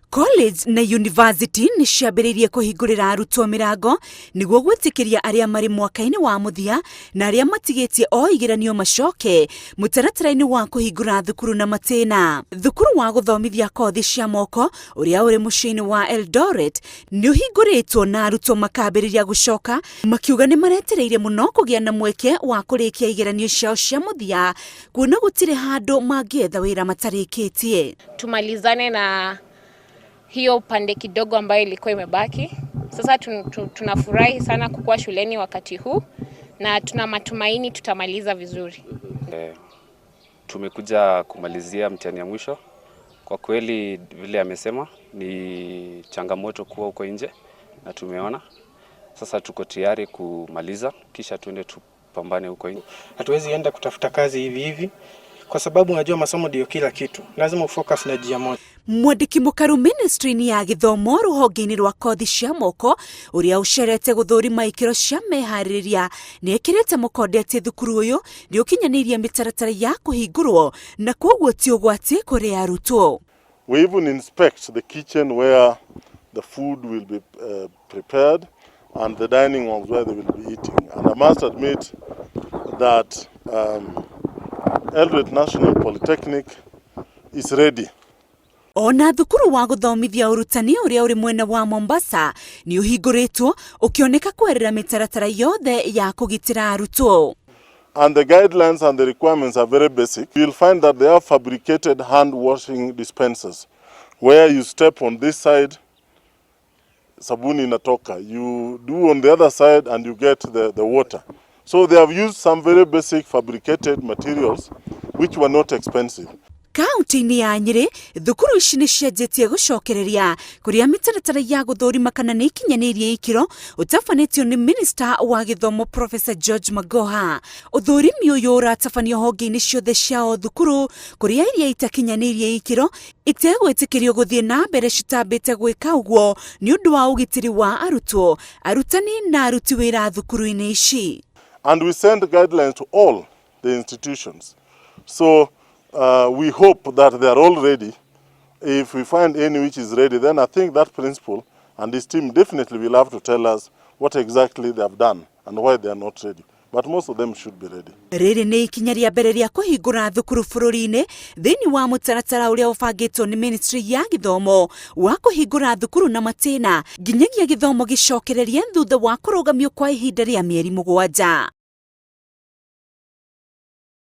College na university nĩ ciambĩrĩirie kũhingũrĩra arutwo mĩrango nĩguo gwĩtĩkĩria arĩa marĩ mwaka-inĩ wa mũthia na arĩa matigĩtie o igeranio macoke mũtaratara-inĩ wa kũhingũra thukuru na matĩna. Thukuru wa gũthomithia kothi cia moko ũrĩa ũrĩ mũciĩ-inĩ wa Eldoret nĩ ũhingũrĩtwo na arutwo makambĩrĩria gũcoka makiuga nĩ maretereire mũno kũgĩa na mweke wa kũrĩkia igeranio ciao cia mũthia kuona gũtirĩ handũ mangĩetha wĩra matarĩkĩtie. Tumalizane na hiyo pande kidogo ambayo ilikuwa imebaki. Sasa tunafurahi sana kukuwa shuleni wakati huu na tuna matumaini tutamaliza vizuri. Tumekuja kumalizia mtihani ya mwisho. Kwa kweli, vile amesema, ni changamoto kuwa huko nje na tumeona sasa tuko tayari kumaliza, kisha tuende tupambane huko nje. Hatuwezi enda kutafuta kazi hivi hivi kwa sababu unajua masomo ndio kila kitu, lazima ufocus na njia moja. Mwandĩki mũkaru ministry-inĩ ya gĩthomo rũhonge-inĩ rwa kothi cia moko ũrĩa ũcerete gũthũrima ikĩro cia meharĩrĩria nĩ ekĩrĩte mũkonde atĩ thukuru ũyũ nĩ ũkinyanĩirie mĩtaratara ya kũhingũrwo na kwoguo ti ũgwati kũrĩ arutwo. We even inspect the kitchen where the food will be prepared and the dining halls where they will be eating. And I must admit that Eldoret National Polytechnic is ready. Ona thukuru wa gũthomithia ũrutani ũrĩa ũrĩ mwena wa Mombasa nĩ ũhingũrĩtwo ũkĩoneka kwerera mĩtaratara yothe ya kũgitĩra arutwo. And the guidelines and the requirements are very basic. You'll find that they have fabricated hand washing dispensers where you step on this side, sabuni inatoka. You do on the other side and you get the water. So they have used some very basic fabricated materials which were not expensive. Kaunti-inĩ ya Nyĩrĩ, thukuru ici nĩ cianjĩtie gũcokereria kũrĩa mĩtaratara ya gũthũrima kana nĩ ikinyanĩirie ikĩro ũtabanĩtio nĩ minista wa gĩthomo, Professor George Magoha. Ũthũrimi ũyũ ũratabanio honge-inĩ ciothe cia o thukuru, kũrĩa iria itakinyanĩirie ikĩro itegwĩtĩkĩrio gũthiĩ na mbere citambĩte gwĩka ũguo nĩ ũndũ wa ũgitĩri wa arutwo, arutani na aruti wĩra thukuru-inĩ ici. And we send guidelines to all the institutions. So we hope that they are all ready. If we find any which is ready, then I think that principal and his team definitely will have to tell us what exactly they have done and why they are not ready. But most of them should be ready. Rĩrĩ nĩ ikinya rĩa mbere rĩa kũhingũra thukuru bũrũri-inĩ thĩinĩ wa mũtaratara ũrĩa ũbangĩtwo nĩ ministry ya gĩthomo wa kũhingũra thukuru na matĩna nginyagia gĩthomo gĩcokererie thutha wa kũrũgamio kwa ihinda rĩa mĩeri 7.